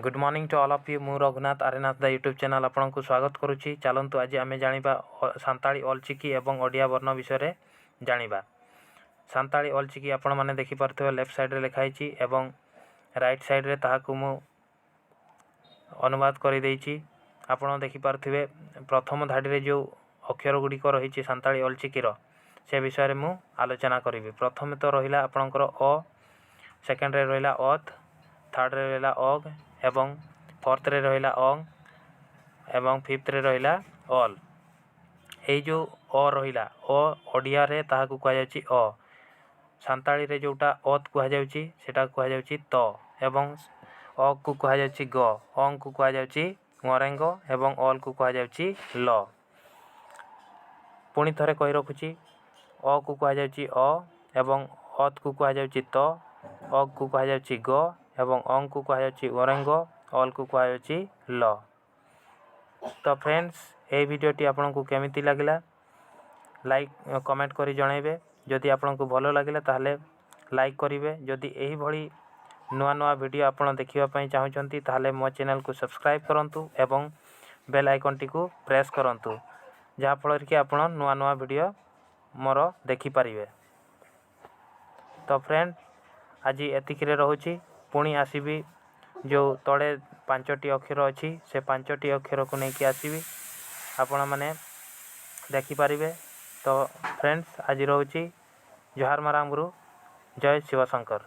Good morning to all of you. ମୁଁ ରଘୁନାଥ, ଆରେନାଥ ଦ YouTube channel ଆପଣଙ୍କୁ ସ୍ୱାଗତ କରୁଛି। ଚାଲନ୍ତୁ, ଆଜି ଆମେ ଜାଣିବା ସାନ୍ତାଳୀ ଅଲଚିକି ଏବଂ ଓଡ଼ିଆ ବର୍ଣ୍ଣ ବିଷୟରେ ଜାଣିବା। ସାନ୍ତାଳୀ ଅଲଚିକି ଆପଣମାନେ ଦେଖିପାରୁଥିବେ, ଲେଫ୍ଟ ସାଇଡ଼୍ରେ ଲେଖା ହେଇଛି ଏବଂ ରାଇଟ୍ ସାଇଡ଼୍ରେ ତାହାକୁ ମୁଁ ଅନୁବାଦ କରିଦେଇଛି। ଆପଣ ଦେଖିପାରୁଥିବେ, ପ୍ରଥମ ଧାଡ଼ିରେ ଯେଉଁ ଅକ୍ଷର ଗୁଡ଼ିକ ରହିଛି ସାନ୍ତାଳୀ ଅଲଚିକିର, ସେ ବିଷୟରେ ମୁଁ ଆଲୋଚନା କରିବି। ପ୍ରଥମେ ତ ରହିଲା ଆପଣଙ୍କର ଅ, ସେକେଣ୍ଡରେ ରହିଲା ଅତ୍, ଥାର୍ଡ଼ରେ ରହିଲା ଅଗ୍ ଏବଂ ଫୋର୍ଥରେ ରହିଲା ଅଂ ଏବଂ ଫିଫ୍ଥରେ ରହିଲା ଅଲ୍। ଏଇ ଯେଉଁ ଅ ରହିଲା, ଅ ଓଡ଼ିଆରେ ତାହାକୁ କୁହାଯାଉଛି ଅ। ସାନ୍ତାଳୀରେ ଯେଉଁଟା ଅତ୍ କୁହାଯାଉଛି, ସେଟା କୁହାଯାଉଛି ତ ଏବଂ ଅକୁ କୁହାଯାଉଛି ଗ, ଅଙ୍କୁ କୁହାଯାଉଛି ଙ୍ଗରେଙ୍ଗ ଏବଂ ଅଲ୍କୁ କୁହାଯାଉଛି ଲ। ପୁଣି ଥରେ କହି ରଖୁଛି, ଅକୁ କୁହାଯାଉଛି ଅ ଏବଂ ଅତ୍କୁ କୁହାଯାଉଛି ତ, ଅଗ୍କୁ କୁହାଯାଉଛି ଗ ଏବଂ ଅଙ୍କୁ କୁହାଯାଉଛି ଙ୍ଗରେଙ୍ଗ, ଅଲ୍କୁ କୁହାଯାଉଛି ଲ। ତ ଫ୍ରେଣ୍ଡସ୍, ଏହି ଭିଡ଼ିଓଟି ଆପଣଙ୍କୁ କେମିତି ଲାଗିଲା, ଲାଇକ୍ କମେଣ୍ଟ କରି ଜଣାଇବେ। ଯଦି ଆପଣଙ୍କୁ ଭଲ ଲାଗିଲା, ତାହେଲେ ଲାଇକ୍ କରିବେ। ଯଦି ଏହିଭଳି ନୂଆ ନୂଆ ଭିଡ଼ିଓ ଆପଣ ଦେଖିବା ପାଇଁ ଚାହୁଁଛନ୍ତି, ତାହେଲେ ମୋ ଚ୍ୟାନେଲକୁ ସବସ୍କ୍ରାଇବ୍ କରନ୍ତୁ ଏବଂ ବେଲ୍ ଆଇକନ୍ଟିକୁ ପ୍ରେସ୍ କରନ୍ତୁ, ଯାହାଫଳରେ କି ଆପଣ ନୂଆ ନୂଆ ଭିଡ଼ିଓ ମୋର ଦେଖିପାରିବେ। ତ ଫ୍ରେଣ୍ଡ, ଆଜି ଏତିକିରେ ରହୁଛି। ପୁଣି ଆସିବି, ଯେଉଁ ତଳେ ପାଞ୍ଚଟି ଅକ୍ଷର ଅଛି, ସେ ପାଞ୍ଚଟି ଅକ୍ଷରକୁ ନେଇକି ଆସିବି, ଆପଣମାନେ ଦେଖିପାରିବେ। ତ ଫ୍ରେଣ୍ଡସ୍, ଆଜି ରହୁଛି। ଜୁହାର ମାରାଙ୍ଗରୁ, ଜୟ ଶିବଶଙ୍କର।